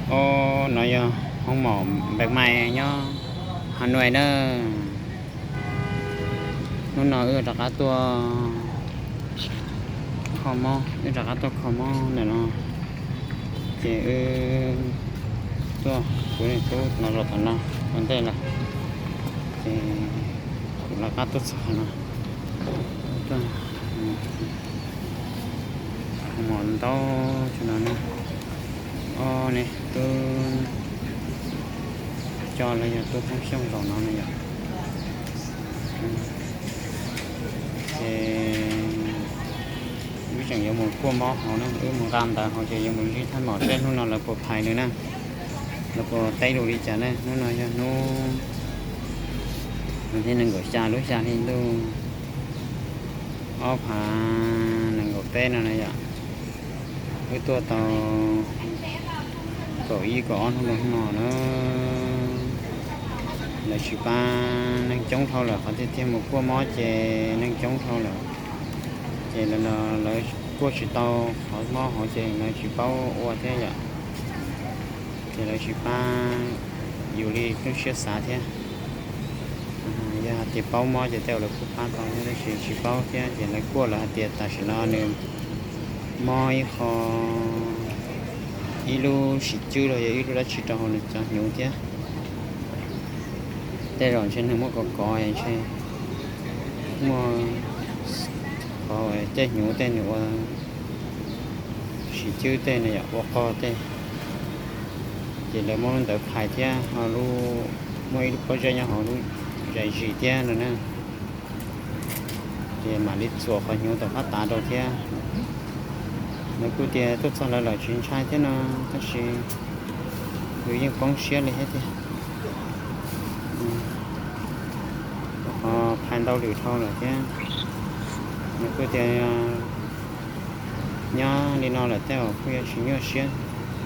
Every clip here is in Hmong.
Os, no yog hoob mom Npeej Mai nyob Has Nois na. Hnub no wb rov qab tuaj kho mob, wb rov qab tuaj kho mob ntawm no. Ces wb tuaj, kuv niam tub los zaum tom no ua ntej lawm, ces kuv rov qab tuaj txog no. Hoob mom ntau tso no ne. Ob ne, tub co los yog tub Hmoob Xyooj zaum no ne yom. Ces wb tseem yuav mus kuaj mob hauv na, wb mus nqa ntawv hauv ces yuav mus ntsib thaj maum seb hnub no lawv puas phais nws na, lawv puas teb lus li cas na. Hnub no yog hnub nees nkaum xya lub xya hli ntuj ob phav nees nkaum peb no na yom. Wb tuaj tau kaum ib kaum ob hnub no na, lawv tsis pab, neeg coob dhau lawm, qhov tiag tiag mus kuaj mob ces neeg coob dhau lawm. Ces lawv, lawv kuaj tsis tau qhov mob hauv ces lawv tsis paub ua thiab yom. Ces lawv tsis pab yus li lub siab xav thiab. Yog hais tias paub mob ces tej zaum lawv kuj pab tau thiab, tab sis tsis paub thiab ces lawv kuaj, lawv hais tias tam sim no nws mob ib qho, ib lub sim cwb los yog ib lub dab tsi rau hauv nws cov hnyuv thiab. Tej zaum ntshe nws muaj kov kov ntshe muaj qhov caij hnyuv tej nws ua sim cwb tej no yom, ua qog tej. Ces lawv muab lub ntawd phais thiab ho lub, muaj ib lub pob zeb nyob hauv lub zais zis thiab no na. Ces mam li txuas qhov hnyuv tom qab tav rau thiab. Lawv kuj tias tuaj txog lawv lawm tsis ntshai thiab no, tab sis yus yeej poob siab li thiab tiag. Ho phais ntau lwm dhau lawm thiab. Lawv kuj tias nyob li no lawm tej zaum kuj yuav tsis nyuaj siab,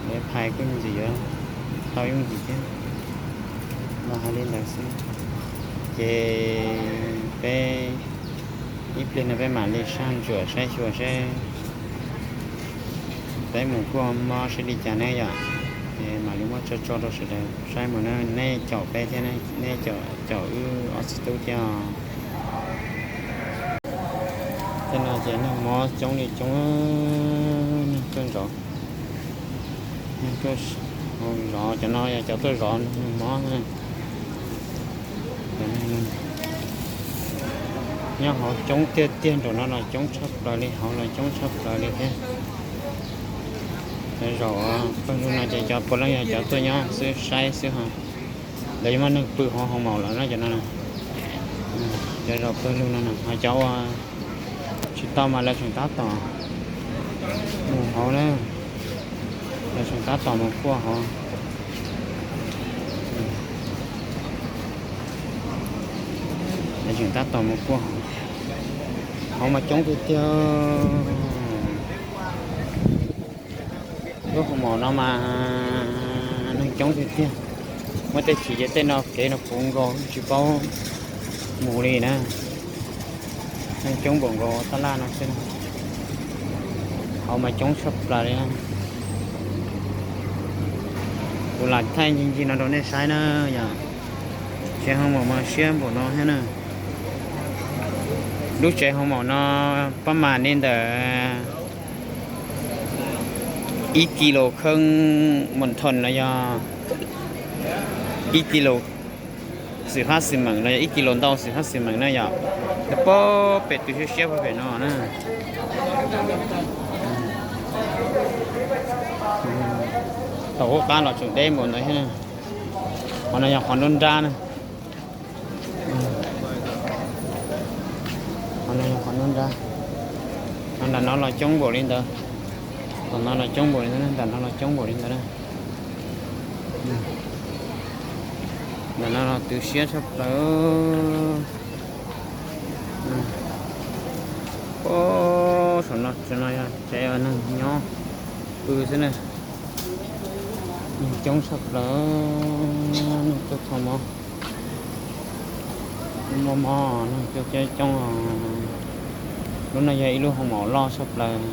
lawv phais kuj ntxim yuav tau yooj yim thiab. Los hais li ntawd xwb. Ces peb ib pliag no peb mam li saj ntsuam saib xyuas seb peb mus kuaj mob seb li cas ne yom. Ces mam li muab tso tso rau sawv daws saib mus na, nej caum peb thiab, nej caum, caum wb ob txiv tub thiab os. Tej no ces neeg mob coob li coob, neeg tuaj zov, neeg tuaj zov, cov no yog cov tuaj zov neeg mob. Nyob hauv coob tiag tiag, nraum no los coob tshaj plaws li, hauv los coob tshaj plaws li thiab. Cov zaum pawg lug no ces cov puav leej yog cov tuaj nyob xwb saib xwb ho. Lawv yuav muaj neeg pw hauv hoo maum lawm na cov no. Cov zaum pawg lug no ho cov uas tsis tau mas lawv tseem tab tom mus hauv na, lawv tseem tab tom mus kuaj hauv. Lawv tseem tab tom mus kuaj hauv, hauv mas coob tiag tiag. Lub hoo maum no mas neeg coob tiag tiag. Muaj tej chim ces tej no kev no puv nkaus tsis paub mus li na. Neeg coob npaum nkaus tab laj no xwb. Hauv mas coob tshaj plaws li. Kuv lam thaij ncig ncig no rau nej saib na yom. Tsev hoo maum mas siab npaum no thiab na. Lub tsev hoo maum no pab mam li ntawm ib kis lus kheej mus thoom los yog ib kis lus xwm fab xwm meem los yog ib kis lus ntau xwm fab xwm meem na yom. Pab pem tus siab siab pab pem no na. Thaum ub qab los tseem deb npaum ntawd thiab. Qhov no yog qhov nruab nrab na. Qhov no yog qhov nruab nrab. Nram no los coob npaum li ntawd. Tom no los coob npaum li ntawd, nram no los coob npaum li ntawd na. Nram no los tu siab tshaj plaws. Saum no, saum no yog tsev neeg nyob pw xwb na. Neeg coob tshaj plaws, neeg tuaj kho mob, mob mob, neeg tuaj coob coob. Lub no yog ib lub hoo maum loj tshaj plaws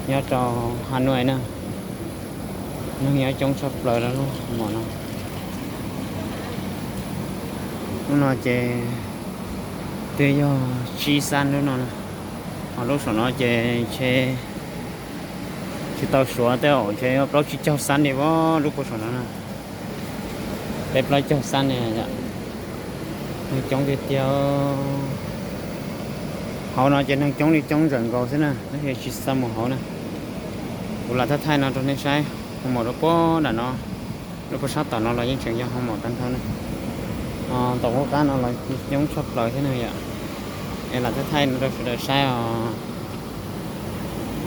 nyob rau Has Nois na. Neeg nyob coob tshaj plaws lub hoo maum no. Lub no ces twb yog tsib xab lub no na. Ho lub saum no ces ntshe tsis tau suav tej zaum ntshe yog plaub tsib caug xab li as, lub puag saum no na. Peb plaub caug xab li yom. Neeg coob tiag tiag. Hauv no ces neeg coob li coob ntawm nkaus xwb na, tab sis tsis txhob mus hauv na. Kuv lam thaij thaij no rau nej saib, hoo maum rau puag nram no, rau puag sab tom no los yeej tseem yog hoo maum tag nrho na. Tom qub qab no los coob tshaj plaws thiab na yom. Es lam thaij thaij no rau sawv daws saib os.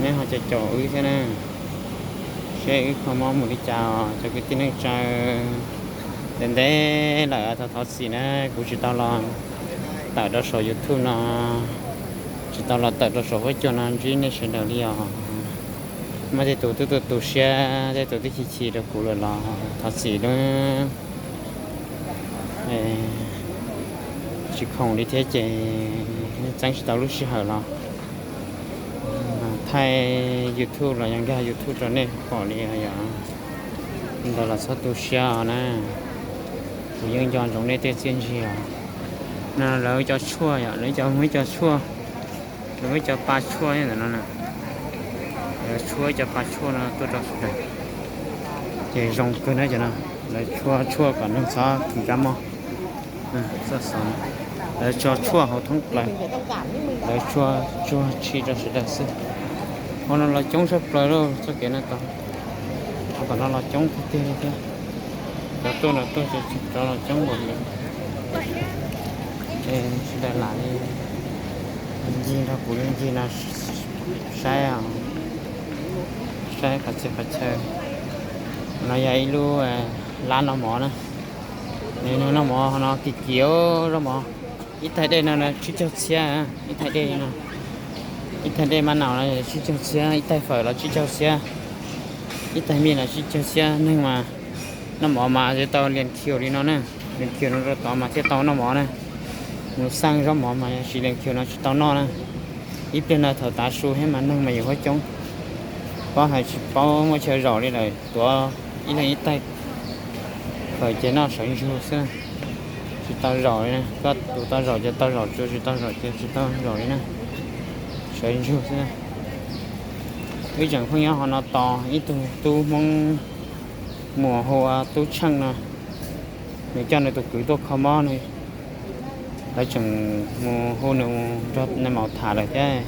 Neb ho caum caum wb thiab na, seb wb kho mob mus li cas os cov kwv tij neej tsa. Ntev ntev lawm, thov thov txim na, kuv tsis tau los tawm rau saum YouTube no, tsis tau los tawm rau saum huab cua no ntsib nej sawv daws li os. Muaj tej tus twb tu tu siab, tej tus twb chim chim rau kuv lawm los thov txim lawm. Tsis khoom li thiab ces txeeb tsis tau lub sij hawm los thaij YouTube los yog nkag YouTube rau nej pom li yom. Ntawd los txhob tu siab os na. Kuv yeej nco ntsoov nej tej txiaj ntsig os. No lawv cov tshuaj yom, lawv cov, muaj ib co tshuaj, lawv muaj ib co pa tshuaj ntawm no na. Lawv tshuab ib co pa tshuaj no tuaj rau sawv daws, ces zoo kawg na cov no. Lawv tshuab tshuaj kom neeg txhob kis kab mob. Lawv tso tshuaj hauv thoob plaws, lawv tshuab tsuag tshij rau sawv daws xwb. Hauv no los coob tshaj plaws lauj, txoj kev no tod, tom no los coob tiag tiag li thiab. Cov tuaj no tuaj ces rov los coob npaum li. Sawv daws lam li ncig nrog kuv ncig no saib, saib qhov txhia qhov chaw. No yog ib lub lab noj mov na. Nws noj mov no kim kim zaub mov. Ib tais dej no tsib caug txhiab, ib tais dej no, ib tais dej mab naus no tsib caug txhiab, ib tais fawm los tsib caug txhiab, ib tais mij los tsib caug txhiab. Neeg mas noj mov mas yuav tau lias khiu li no na, lias khiu no rau tod mas thiaj tau noj mov na. Mus xaj zaub mov mas yog tsis lias khiu no tsis tau noj na. Ib pliag no thaum tav su thiab mas neeg mas yuav huab coob, paub hais tsis paub muaj chaw zaum li lawm, tuav ib leeg ib tais fawm ces noj sawv ntsug xwb. Tsis tau zaum li na, koj tus tau zaum ces tau zaum, tsis tau zaum ces tsis tau zaum li na. Sawv ntsug xwb. Wb tseem pheej nyob hauv no tos ib tug tub Hmoob mus hu ua Tub Tsheej no, nws coj nws tus kwv tuaj kho mob no. Lawv tseem mus hu nws nrog nais maum tham lawm thiab.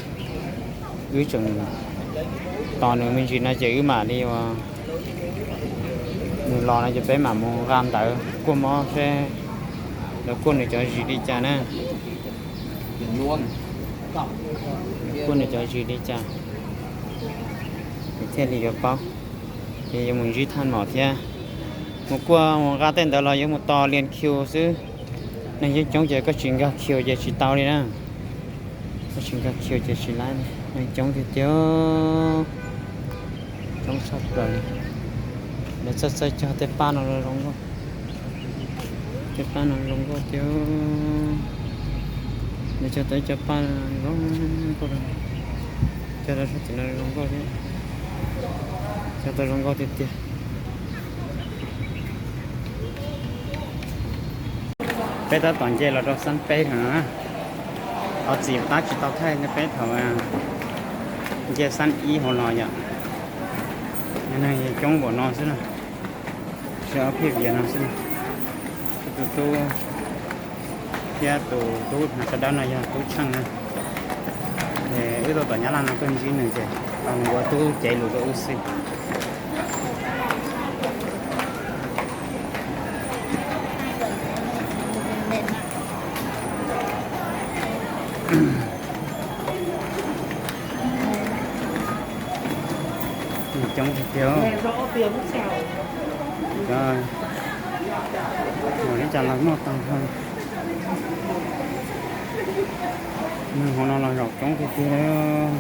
Wb tseem tos nws me ntsis no ces wb mam li ua, nws los no ces peb mam mus nqa ntawv kuaj mob seb lawv kuaj nws cov zis li cas na. Kuaj nws cov zis li cas, nws thiaj li yuav paub. Ces yuav mus ntsib thaj maum thiab, mus kuaj mus nqa tej ntawd los yuav mus tos lias khiu xwb. Neeg coob coob ces koj tsis nkag khiu ces tsis tau li na. Koj tsis nkag khiu ces tsis laib li, neeg coob tiag tiag. Coob tshaj plaws li. Lawv txawj txawj cog tej paj no zoo nkauj. Tej paj no zoo nkauj tiag. Lawv cog tau ib co paj zoo nkauj, cog rau sab tim no zoo nkauj thiab. Cog tau zoo nkauj tiag tiag. Peb tab tom nce los rau xab peb no na. Thov txim tab tsis tau thaij peb thaum nce xab ib hauv los yom. Neeg coob npaum no xwb na. Sib ob phiaj vias no xwb. Tus tub thiab tus tub hnav sab dawb no yog Tub Tsheej na. Wb tuaj tom Nyab Laj no tuaj ntsib nws ces nws ua tub cev lus rau wb xwb. Coob tiag tiag. Cov, ua li cas los muaj tag nrho. Neeg hauv no los zaum coob tiag tiag.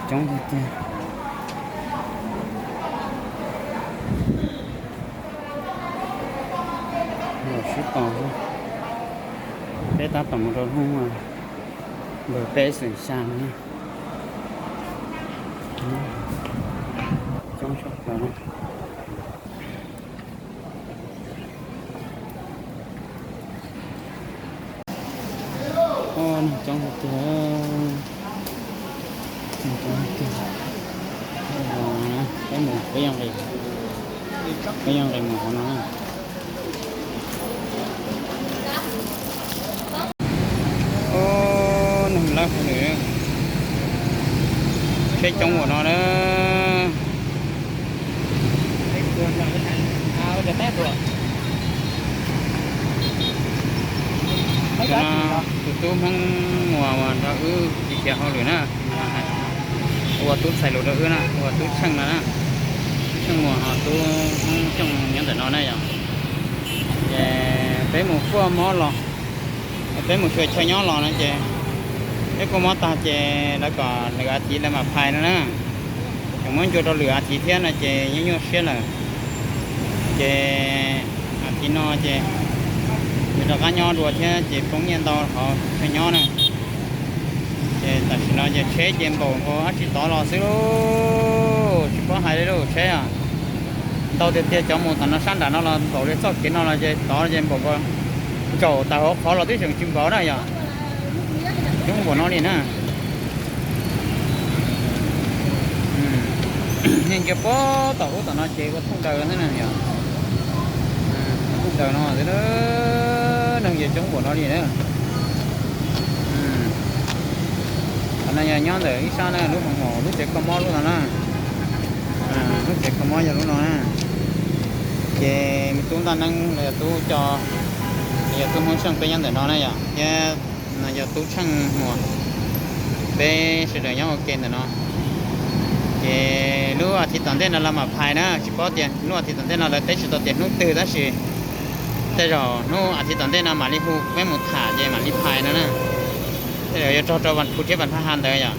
Zaum coob tiag tiag. Zaum sib tos xwb. Peb tab tom mus rau hnub npawg peb xeem xya no. Neeg coob tiag, neeg coob tiag. Peb mus, peb yuav nqis, peb yuav nqis mus hauv no na. Ub, neeg lawm hauv lawm, tsheb coob ua no na. Tus tub Hmoob uas nrog wb tiv khiav hauj lwm na, ua tub txhais lus rau wb na, ua tub Tsheej no na. Tub Tsheej Muas ho tub Hmoob Xyooj nyob ntawm no na yom. Ces peb mus kuaj mob los, peb mus xyuas chaw nyob los no ces peb kuaj mob tag ces lawv kom lwm a thiv lawv mam phais no na. Tseem muab ncua rau lwm a thiv thiab no ces yeej nyuaj siab lawm. Ces a thiv no ces nws rov qab nyob dua thiab ces poob nyiaj ntau hauv chaw nyob na. Ces tam sim no ces tsheb ces npaum nkaus dab tsi tod los xwb lauj, tsis paub hais li lauj, tsheb ntau tiag tiag, cov mus tom no sab nram no los npaum li txoj kev no los ces tod ces npaum nkaus ntsaum tawm hauv qhov los twb tseem tsis npaum na yom. Coob npaum no li na. Yeej cia pob tom ub tom no ces ua thooj daws xwb na yom. Ua thooj daws no xwb, neeg ces coob npaum no li na. Qhov no yog nyob ntawm ib sab na, lub hoo maum lub tsev kho mob lub no na. Lub tsev kho mob yog lub no na. Ces me tub Ntaj Neeb los yog tub coj, los yog tub Hmoob Xyooj peb nyob ntawm no na yom, thiab no yog tub Tsheej Muas, peb sawv daws nyob ua ke ntawm no. Ces lub a thiv tom ntej no lawv mam phais na, tsis paub tias lub a thiv tom ntej no lawv teb tsis tau tias hnub twg tab sis tej zaum hnub a thiv tom ntej no mam li hu peb mus tham ces mam li phais no na. Tej zaum yuav raug rau Vas Phuv thiab Vas Phaj Ha ntawd yom.